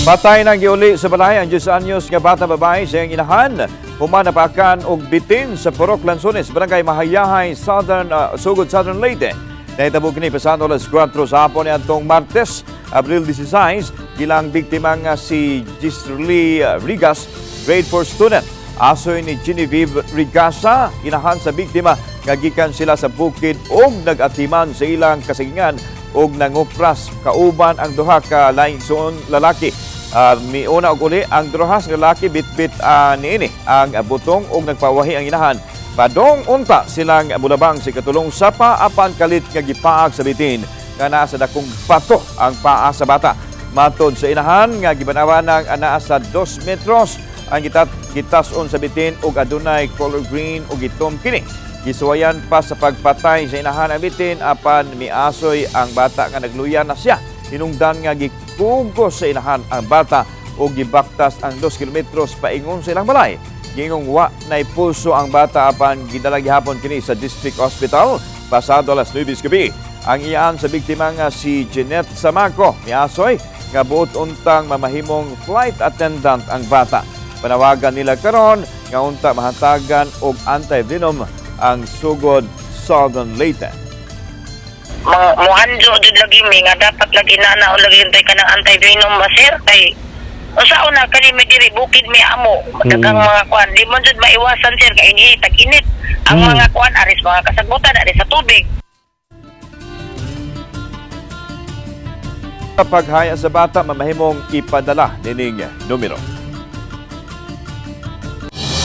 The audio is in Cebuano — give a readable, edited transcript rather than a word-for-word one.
Patay nang giuli sa balay ang 10 anyos nga bata babae sa iyang inahan. Human napaakan og bitin sa Purok Lansones, Barangay Mahayahay, Southern, Sugod, Southern Leyte. Nahitabo kini pasado alas 4 sa hapon niadtong Martes, Abril 16, gilang biktima nga si Gisrely Rigas, grade 4 student. Asoy ni Genevieve Rigasa, inahan sa biktima nga gikan sila sa bukid og nag-atiman sa ilang kasagingan og nangupras kauban ang duha ka laing igsoon lalaki. Miuna og uli ang duha sa lalaki bitbit niini ang butong og nagpawahi ang inahan. Padong unta silang bulabang sa ikatulong sapa apan kalit nga gipaag sa bitin nga naa sa dakong bato ang paa sa bata. Matod sa inahan nga gibanawan ng anaa sa 2 metros ang gitason sa bitin og adunay color green ug itom kini. Gisuwayan pa sa pagpatay sa inahan ang bitin apan miasoy ang bata nga nagluya na siya. Hinungdan nga gikugos sa inahan ang bata o gibaktas ang 2 kilometros paingon sa ilang balay. Gingong wa nay pulso ang bata apan gidala gihapon kini sa District Hospital pasado alas 9 sa gabi. Ang iyaan sa biktima nga si Jeanette Samaco miasoy nga buot untang mamahimong flight attendant ang bata. Panawagan nila karon nga unta mahatagan og anti-venom ang Sugod, Southern Leyte. Muhanjo jud lagi mi nga dapat lagi na na lagi untay kanang anti-venom ba, sir, kay unsa una kani mi diri bukid mi amo daghang mga kuan, di mo jud maiwasan, sir, kay ini tag-init ang mga kuan aris mga kasagbutan aris sa tubig. Paghaya sa bata mamahimong ipadala nining numero.